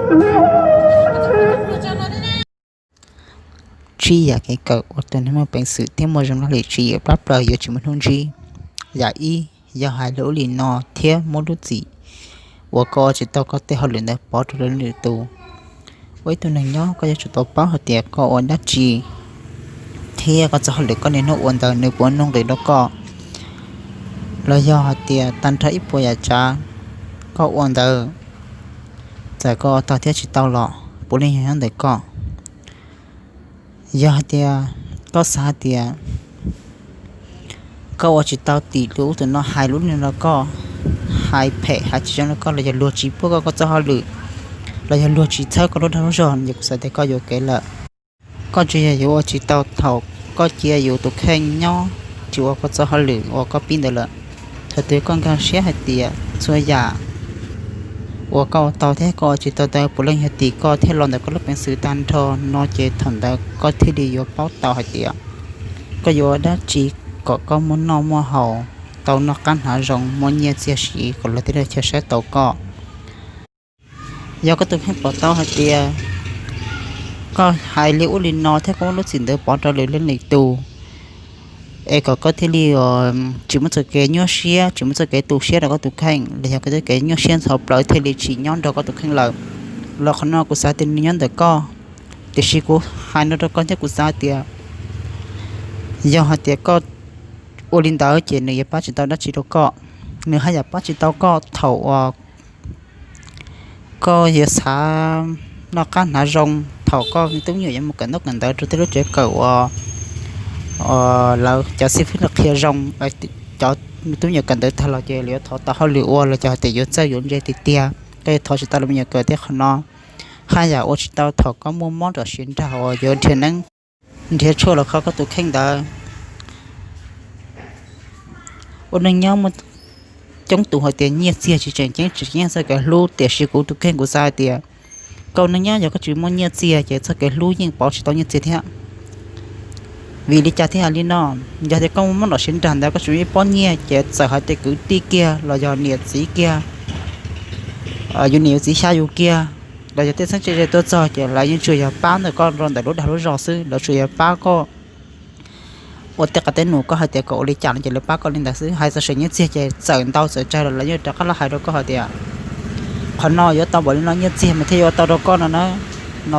Tsib yam kev kawm uas tus neeg muaj peev xwm thiab muaj zoo laj lim tswv yim plab plaws yuav tsis muaj hnub ntsib. Yam ib, yog hais lus ua li no thiab muab lub txim uas koj ua tsis tau koj tej hauj lwm ntawd pov rau lwm tus. Ua ib tug neeg nyob koj yuav tsum tau paub hais tias koj ua dab tsi thiab koj txoj hauj lwm koj niaj hnub ua ntawd nws puas nuj nqis rau koj, los yog hais tias tag nrho ib puas yam tsav koj ua ntawd, txawm koj ua tau thiab tsis tau los puav leej yog nyob ntawm koj. Yog hais tias koj xav hais tias koj ua tsis tau tim lub ub tus no hais lub no rau koj, hais phem hais tsis zoo rau koj los yog luag tsis pub koj koj txoj hauj lwm, los yog luag tsis txhawb koj lub dag lub zog, ces kuv xav tias koj yuam kev lawm. Koj tsuas yog yuav ua tsis tau thaum koj cia yus tus kheej nyob tsis ua koj txoj hauj lwm uas koj pib ntawd lawm. Thaum twg koj nkag siab hais tias txhua yam uas koj ua tau thiab koj ua tsis tau ntawd puav leej yog tim koj thiab los ntawm koj lub peev xwm tag nrho no ces thaum ntawd koj thiaj li yuav paub tau hais tias koj yuav ua dab tsi kom koj muaj noj muaj haus, tau noj qab hnav zoo, muaj nyiaj txiag siv kom luag tej chaw saib taus koj. Yog koj tus kheej pom tau hais tias koj hais li ub li no thiab koj muab lub txim ntawd pov rau lwm leej lwm tus, es kom koj thiaj li tsis muaj txoj kev nyuaj siab, tsis muaj txoj kev tu siab rau koj tus kheej, los yog koj txoj kev nyuaj siab ntxhov plawv thiaj li tsis nyob nrog koj tus kheej lawm, los qhov no kuv xav tias nws nyob ntawm koj. Tiam sis kuv hais no rau koj thiab kuv xav tias yog hais tias koj ua li ntawd ces nws yuav pab tsis tau dab tsi rau koj. Nws haj yam pab tsis tau koj thaum uas koj yuav xav noj qab hnav zoo, thaum koj me tub me nyuam yuav mus kawm ntaub kawm ntawv rau tej lub tsev kawm uas lawv cov xib fwb lawv qhia zoo, cov me tub me nyuam kawm ntawv tag los ces lawv yuav thov tau hauj lwm ua los cov hais tias yuav txawj yuav ntse tiag tiag, koj yuav thov tsis tau los me nyuam kawm tej qhov no. Haj yam ua tsis tau thaum koj muaj mob nrog siav nrag uas yuav nrhiav neeb nrhiav tshuaj los kho koj tus kheej ntawd. Ua neej nyob muaj coob tus hais tias nyiaj txiag tsis tseem ceeb, tseem ceeb txoj kev hlub, tiam sis kuv tus kheej kuv xav hais tias koj ua neej nyob yog koj tsis muaj nyiaj txiag ces txoj kev hlub yeej pov tsis tau nyiaj txiag thiab. Vim li cas thiaj hais li no? Yog tias koj muaj mob nrog siav nrag ntawd koj tsis muaj ib pob nyiaj ces txawm hais tias kwv tij kiag los yog niam txiv kiag, yus niam yus txiv xya yus kiag, los yog tej txheeb tse ze tuaj txog ces lawv yeej tsuas yog pab ntawm koj rau ntawm lub dag lub zog xwb, lawv tsuas yog pab koj ua tej qav tej num, koj hais tias kom ua li cas no ces lawv pab koj li ntawd xwb. Hais txog seem nyiaj txiag ces txawm ntau txawm tsawg los lawv yeej rov qab los hais rau koj hais tias qhov no yuav tau npaum li no nyiaj txiag mas thiaj yuav tau rau koj no na. No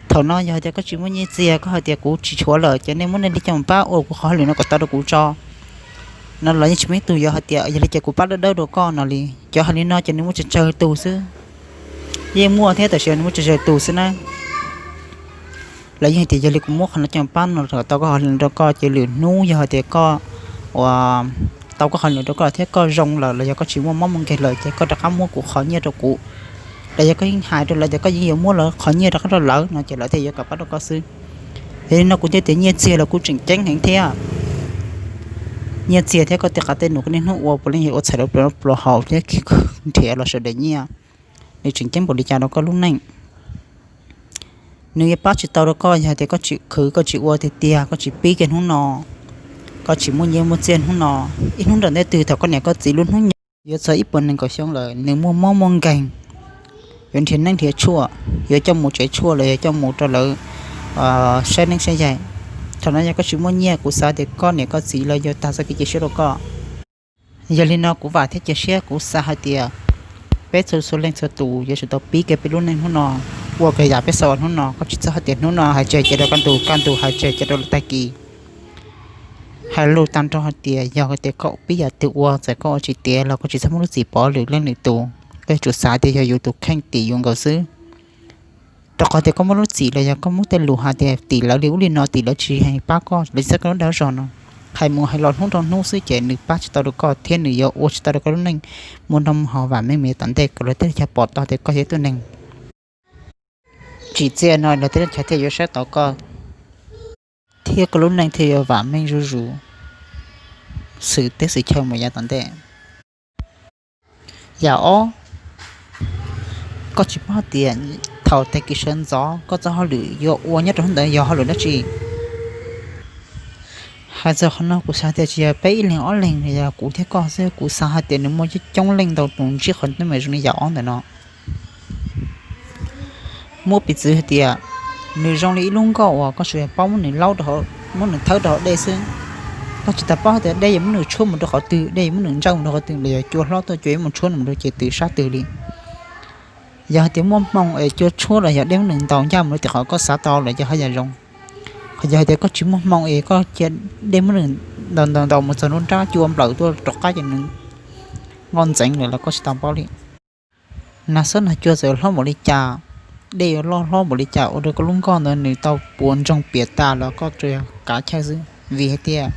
thaum no yog hais tias koj tsis muaj nyiaj txiag, koj hais tias kuv tsis tshuav lawm ces nej muab nej li cas mus pab ua kuv qhov hauj lwm no kom tau rau kuv tso no los yeej tsis muaj ib tug yuav hais tias yog li ces kuv pab dawb dawb rau koj no li. Cov hais li no ces nws muaj tsawg tsawg tus xwb. Yeej muaj thiab tab sis nws muaj tsawg tsawg tus xwb na. Lawv yeej hais tias yog li kuv muab qhov no coj pab no kom tau koj qhov lwm rau koj ces lwm hnub yog hais tias koj ua tau koj qhov lwm rau koj thiab koj zoo lawm los yog koj tsis muaj mob muaj nkeeg lawm ces koj rov qab muab kuv qhov nyiaj rau kuv, los yog koj yeej hais rau lawv tias koj yeej yuav muab lawv qhov nyiaj rov qab rau lawv no ces lawv thiaj yuav kam pab rau koj xwb. Yog li no kuv thiaj tias nyiaj txiag los kuj tseem ceeb heev thiab. Nyiaj txiag thiab koj tej qav tej num koj niaj hnub ua puav leej yog ua txhais rau pluas haus thiab nrhiav los sawv daws nyiaj, nws tseem ceeb npaum li cas rau koj lub neej. Nws yuav pab tsis tau rau koj yog tias koj tsis khwv, koj tsis ua tiag tiag, koj tsis pib kiag hnub no, koj tsis muaj nyiaj muaj txiag hnub no, ib hnub nram ntej twg thaum koj niam koj txiv lub hnub nyoog yuav txog ib puas nees nkaum xyoo lawm, nws muaj mob muaj nkeeg, yuav nrhiav neeb nrhiav tshuaj, yuav coj mus tsev tshuaj los yuav coj mus rau lawv saib neeb saib yaig. Thaum no yog koj tsis muaj nyiaj, kuv xav tias koj niam koj txiv lawv yuav tag txoj kev cia siab rau koj. Yog li no kuv vam thiab cia siab, kuv xav hais tias peb txhua txhua leej txhua tus yuav tsum tau pib kiag peb lub neej hnub no, ua kiag yam peb xav ua hnub no. Koj tsis txhob hais tias hnub no hais tseg ces rau kaj ntug, kaj ntug hais tseg ces rau lwm tag kis. Hais lus tag nrho hais tias yog hais tias koj pib yam twg ua, txawm koj ua tsis tiav los koj tsis txhob muab lub txim pov lwm leej lwm tus. Koj yuav tsum xav tias yog yus tus kheej tim yus nkaus xwb. Rau qhov tias koj muab lub txim los yog koj muab tej lus hais tias tim lawv li ub li no, tim lawv tsis hais pab koj, lawv tsis txhawb koj lub dag lub zog no, hais mus hais los hnub rau hnub xwb ces nws pab tsis tau rau koj thiab nws yuav ua tsis tau rau koj lub neej muaj noj muaj haus vam meej mus yav tom ntej kom lawv tej chaw pom tau tias koj yog ib tug neeg tsim txiaj no, lawv tej chaw thiaj yuav saib tau koj thiab koj lub neej thiaj yuav vam meej zuj zus xwm teb xwm chaw mus yav tom ntej. Yam ob, koj tsis paub tias thaum tag kis sawv ntxov koj txoj hauj lwm yuav ua nyob rau hnub ntawd yog hauj lwm dab tsi. Hais txog qhov no kuv xav tias tsis yog peb ib leeg ob leeg, yog kuv thiab koj xwb, kuv xav hais tias nws muaj coob leej ntau tus ntsib qhov teeb meem zoo li yam ob ntawm no. Muab piv txwv hais tias nws zoo li ib lub nkoj uas koj tsuas yog paub muab nws laub, muab nws thawb rau hauv dej xwb. Koj tsis tas paub hais tias dej yuav muab nws tshuab mus rau qhov twg, dej yuav muab nws ntsawj mus rau qhov twg, los yog cua hlob tuaj cua yuav mus tshuab nws mus rau ces twg sab twg li. Yog hais tias muaj hmoo es cua tshuab los yog dej muab nws ntaus ncaj mus rau tim qhov koj xav tau lawm ces haj yam zoo. Qhov yog hais tias koj tsis muaj hmoo es koj cia dej muab nws ntaus ntaus ntaus mus txog nruab nrab, cua nplawm tuaj rov qab ces nws nkoj ntxeev lawm los koj tsis tau paub li. Nag xob nag cua txawm hlob npaum li cas, dej yuav loj hlob npaum li cas, ua rau koj lub nkoj ntawd nws tau puas ntsoog piam tas los koj tsuas yog kav chawj xwb, vim hais tias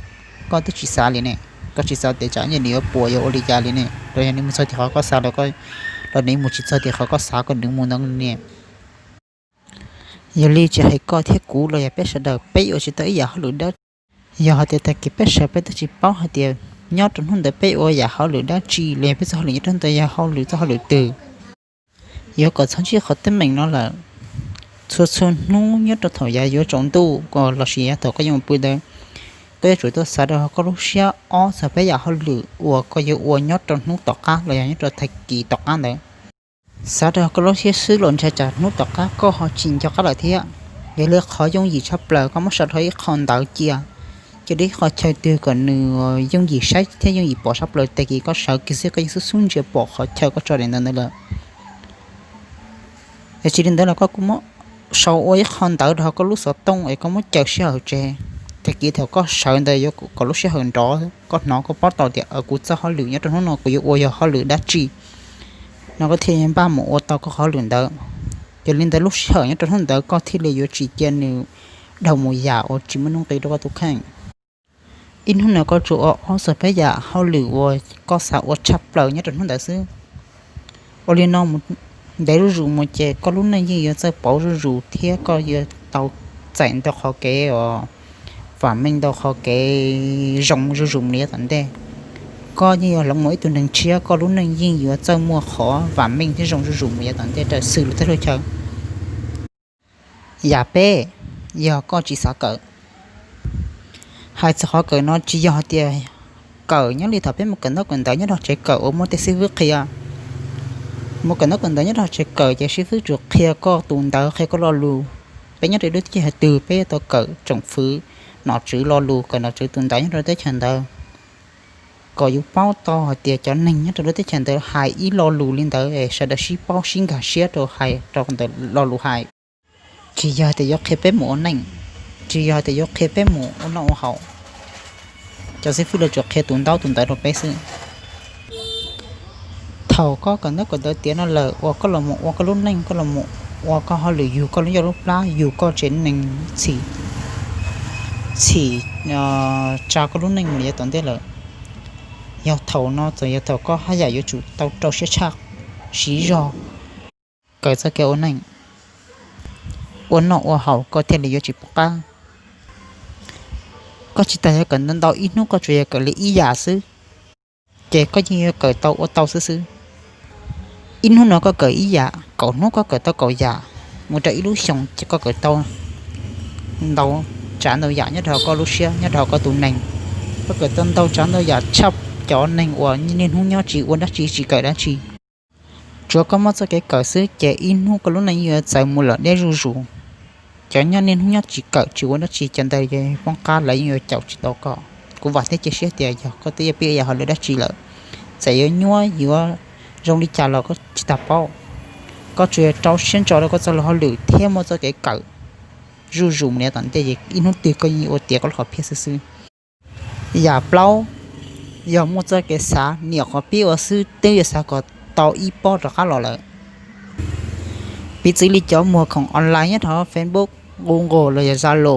koj twb tsis xav li ne. Koj tsis xav tias tsam nws yuav puas yuav ua li cas li ne, los yog nws mus txog tim qhov koj xav los, los nws mus tsis txog tim qhov koj xav kom nws mus ntawd ne. Yog li tsis hais koj thiab kuv los yog peb sawv daws peb ua tsis tau ib yam hauj lwm dab tsi. Yog hais tias tag kis peb sawv peb twb tsis paub hais tias nyob rau hnub ntawd peb ua yam hauj lwm dab tsi los yog peb txoj hauj lwm nyob rau hnub ntawd yog hauj lwm, txoj hauj lwm twg. Yuav kom txhob ntsib qhov teeb meem no lawm. Txhua txhua hnub nyob rau thaum yav yuav tsaus ntuj los sis yav thaum koj yuav mus pw ntawd, koj yuav tsum tau xav rau koj lub siab ob txog peb yam hauj lwm uas koj yuav ua nyob rau hnub tom qab los yog nyob rau tag kis tom qab ntawd. Xav rau koj lub siab xwb los ntshai tsam hnub tom qab koj ho tsis nco qab lawm thiab. Yog li qhov yooj yim tshaj plaws koj muab sau rau ib qho ntawv cia, cia rau ib qho chaw twg kom nws yooj yim saib thiab yooj yim pom tshaj plaws, tag kis koj sawv kiag xwb koj yeej xub xub ntsia pom qhov chaw koj tso daim ntawv ntawd lawm. Yog tsis li ntawd los koj kuj muab sau ua ib qho ntawv rau koj lub xov tooj es koj muab caw sij hawm tseg. Tag kis thaum koj sawv ntawd yuav kom lub sij hawm nrov, koj hnov koj paub tau tias kuv txoj hauj lwm nyob rau hnub no kuv yuav ua yog hauj lwm dab tsi no koj thiaj npaj mus ua tau koj hauj lwm ntawd. Yog li ntawd lub sij hawm nyob rau hnub ntawd koj thiaj li yuav tsis cia nws dhau mus yam uas tsis muaj nuj nqis rau koj tus kheej. Ib hnub no koj tsuas ua ob txog peb yam hauj lwm uas koj xav ua tshaj plaws nyob rau hnub ntawd xwb. Ua li no mus ntev zuj zus mus ces koj lub neej yeej yuav txawj pauv zuj zus thiab koj yuav tau txais ntau qhov kev uas vam meej, ntau qhov kev zoo zuj zus mus li yav tom ntej. Koj yeej yuav hloov mus ib tug neeg tshiab, koj lub neej yeej yuav txawj muaj qhov vam meej thiab zoo zuj zus mus yav tom ntej raws xws li tej luag chaw. Yam peb, yog koj tsis xav kawm. Hais txog qhov kawm no tsis yog hais tias kawm nyob li thaum peb mus kawm ntaub kawm ntawv nyob rau tsev kawm uas muaj tej xib fwb qhia. Mus kawm ntaub kawm ntawv nyob rau tsev kawm ces xib fwb tsuas qhia koj tus ntawv, qhia koj lo lus. Peb nyob rau lub teb chaws twg peb yuav tau kawm tsoom fwv nom tswv lo lus, kawm nom tswv tus ntawv nyob rau lub teb chaws ntawd, kom yus paub tau hais tias cov neeg nyob rau lub teb chaws ntawd hais ib lo lus li ntawd es sawv daws sib paub sib nkag siab rau hais rau ntawm lo lus hais. Tsis yog tias yuav qhia peb mus ua neej, tsis yog tias yuav qhia peb mus ua noj ua haus. Cov xib fwb lawv tsuas qhia tus ntaub tus ntawv rau peb xwb. Thaum koj kawm ntaub kawm ntawv tiav no lawm uas koj los mus ua koj lub neej, koj los mus ua koj hauj lwm yug koj lub ncauj lub plab, yug koj tsev neeg, txhim tsa koj lub neej mus li yav tom ntej lawm, yog thaum no txawm yog thaum koj haj yam yuav tsum tau rau siab tshaj siv zog kawm txoj kev ua neej, ua noj ua haus koj thiaj li yuav tsis poob qab. Koj tsis tas yuav kawm ntau ntau, ib hnub koj tsuas yog kawm li ib yam xwb, ces koj yeej yuav kawm tau ua tau xwb xwb. Ib hnub no koj kawm ib yam, kaum hnub koj kawm tau kaum yam, mus rau ib lub xyoos ces koj kawm tau ntau tsav ntau yam nyob rau koj lub siab, nyob rau koj tus neeg. Koj kawm tau ntau tsav ntau yam tshaj cov neeg uas niaj hnub nyob tsis ua dab tsi tsis kawm dab tsi. Tsuav koj muaj txoj kev kawm xwb ces ib hnub koj lub neej yeej yuav txawv mus lawm deb zuj zus. Cov nyob niaj hnub nyob tsis kawm tsis ua dab tsi cov ntawd yeej poob qab, lawv yeej yuav caum tsis tau koj. Kuv vam thiab cia siab tias yog koj twb yuav pib yam hauj lwm dab tsi lawm, txawm yuav nyuaj yuav zoo li cas los koj tsis tas paub. Koj tsuas yog rau siab ntso rau koj txoj lus hauj lwm thiab muaj txoj kev kawm zuj zus mus li tom ntej, ib hnub twg koj yeej ua tiav koj lub hom phiaj xwb xwb. Yam plaub, yog muaj txoj kev xav niam qhov pib ua xwb twb yuav xav kom tau ib pob rov qab los lawm. Piv txwv li cov muag khoom online nyob rau Facebook, Google los yog Zalo,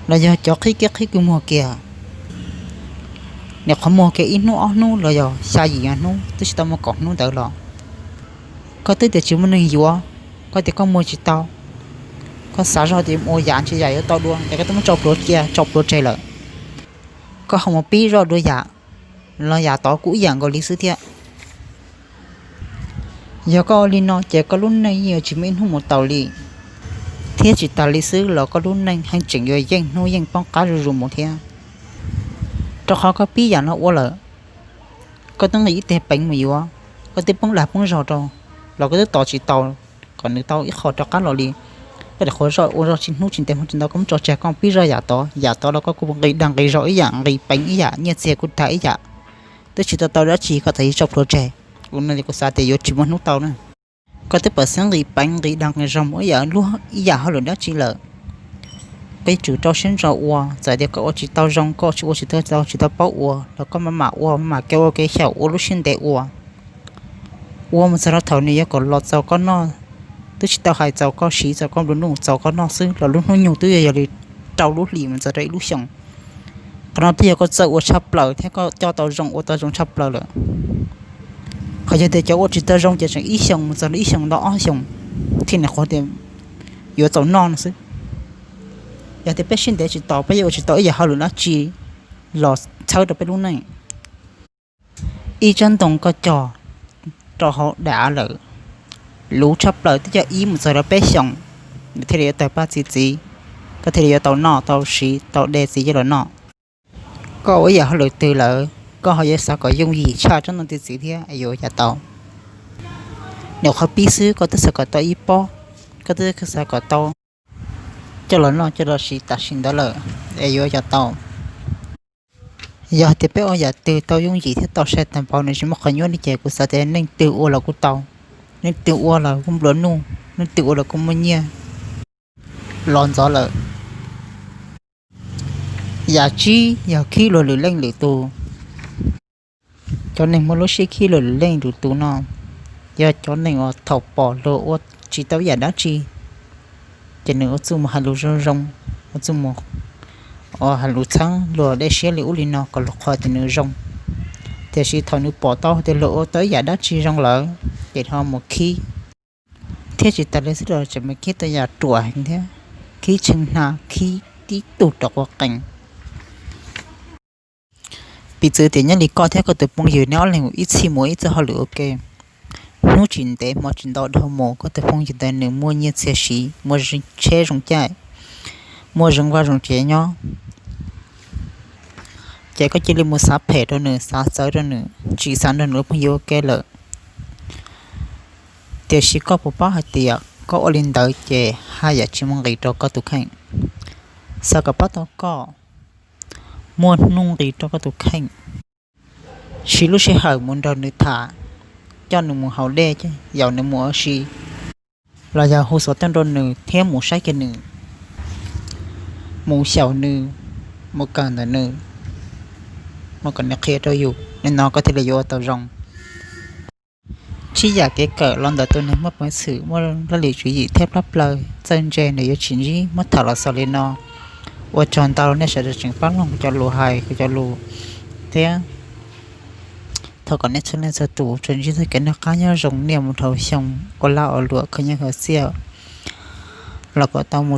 los yog cov qhib kiab qhib kwv muag kiag, niam qhov muag kiag ib hnub ob hnub los yog xya yim hnub twb tsis tau muaj kaum hnub ntawd los, koj twb tias tsis muaj neeg yuav, koj tias koj muag tsis tau, koj xav zog tias ua yam ntsis yam yuav tau dua es koj twb muab tso plhuav cia tso plhuav tseg lawm. Koj ho mus pib zoj dua yam los yam tod kuj ib yam nkaus li xwb thiab. Yog koj ua li no ces koj lub neej yeej yuav tsis muaj ib hnub mus tau li, thiab tsis tas li xwb los koj lub neej heev tseem yuav yeej hnub yeej poob qab zuj zus mus thiab. Rau qhov koj pib yam no ua lawm, koj twb nqis ib teg peev mus yuav, koj twb poob dag poob zog rau, los koj twb tos tsis tau kom nws tau ib qho rov qab los li. Koj nyuam qhuav zoj ua zog tsis hnub tsis ntev hmo tsis ntau koj muab tso tseg koj pib zoj yam tod, yam tod los koj kuj nqis dag nqis zaus ib yam, nqis peev ib yam, nyiaj txiag kuj tag ib yam, twb tsis tau tau dab tsi koj txawm yuav tso plhuav tseg. Ua no ces kuv xav tias yuav tsis muaj hnub tau na. Koj twb pom xeeb nqis peev nqis dag nqis zaus mus ib yam, ib yam hauj lwm dab tsi lawm, koj yuav tsum rau siab ntso ua. Txawm tias koj ua tsis tau zoo, koj tsis ua tsis tau, tsis tau paub ua los koj maj mam ua, maj mam kev ua kev xyaum ua lub siab ntev ua. Ua mus txog rau thaum nws yuav kom los txaus koj noj, twb tsis tau hais txaus koj siv, txaus koj nplua nuj, txaus koj noj xwb los lub hnub nyoog twb yog yog li rau lub hlis mus txog rau ib lub xyoos. Qhov no twb yog koj txawj ua tshaj plaws thiab koj coj tau zoo ua tau zoo tshaj plaws lawm. Qhov yog tias cov ua tsis tau zoo ces tseem ib xyoos mus txog rau ib xyoos ntau ob xyoos thiaj nyuam qhuav tias yuav txaus noj no xwb. Yog tias peb siab ntev tsis tau, peb yuav ua tsis tau ib yam hauj lwm dab tsi los txhawb rau peb lub neej. Ib tsob ntoo koj cog rau hauv dav lawm, luv tshaj plaws twb cog ib mus txog rau peb xyoos, nws thiaj li yuav tawg paj txi txiv, koj thiaj li yuav tau noj tau siv tau de txiv coj los noj. Koj ua ib yam hauj lwm twg lawm koj ho yuav xav kom yooj yim tshaj tsob ntoo txi txiv thiab es yuav ua cas tau? Nyuam qhuav pib xwb koj twb xav kom tau ib pob, koj twb xav kom tau coj los noj coj los siv tam sim ntawd lawm es yuav ua cas tau? Yog tias peb ua yam twg tau yooj yim thiab tau sai tag npaum nws tsis muaj qhov nyuaj li ces kuv xav tias neeg twg ua los kuj tau, neeg twg ua los kuj nplua nuj, neeg twg ua los kuj muaj nyiaj los ntxov lawm. Yam tsib yog khib luag lwm leej lwm tus. Cov neeg muaj lub siab khib luag lwm leej lwm tus no yog cov neeg uas thaum pom luag ua tsis tau ib yam dab tsi ces nws ua txuj mus hais lus zoo zoo, ua txuj mus ua hais lus txheeb luag dej siab li ub li no kom luag qhov tias nws zoo. Tiam sis thaum nws pom tau tias luag ua tau ib yam dab tsi zoo lawm ces ho mus khib, thiab tsis tas li xwb los tseem mus khib tau yam ruam heev thiab, khib tshee hna, khib tib tug rov quav qees. Piv txwv tias nyob li koj thiab koj tus phooj ywg neb ob leeg ib txhij mus ib txoj hauj lwm ua ke, hnub tsis ntev hmo tsis ntau dhau mus koj tus phooj ywg ntawd nws muaj nyiaj txiag siv, muaj tsheb zoo caij, muaj zoo vaj zoo tsev nyob, ces koj cia li mus xav phem rau nws, xav txawv rau nws, tsis xav nrog nws ua phooj ywg ua ke lawm. Tiam sis koj puas paub hais tias koj ua li ntawd ces haj yam tsis muaj nqis rau koj tus kheej. Xav kom pab tau koj muaj nuj nqis rau koj tus kheej, siv lub sij hawm mus nrog nws tham, coj nws mus haus dej, yaum nws mus ua si, los yog hu xov tooj rau nws thiab mus saib kiag nws, mus xyaum nws, mus kawm ntawm nws, mus kom nws qhia rau yus, nim no koj thiaj li yuav ua tau zoo. Tsib yam kev kawm los ntawm tus neeg muaj peev xwm, muaj laj lim tswv yim thiab plab plaws txawj ntse nws yuav tsis ntsib. Muab tham los xaus li no, ua tsaug ntau nej sawv daws tseem pab mloog kuv cov lus hais, kuv cov lus, thiab thov kom nej txhua leej txhua tus tsuas ntsib txoj kev noj qab nyob zoo, niaj mus dhau xyoo, ua laj ua luam, kho nyiaj kho txiaj los kom tau mus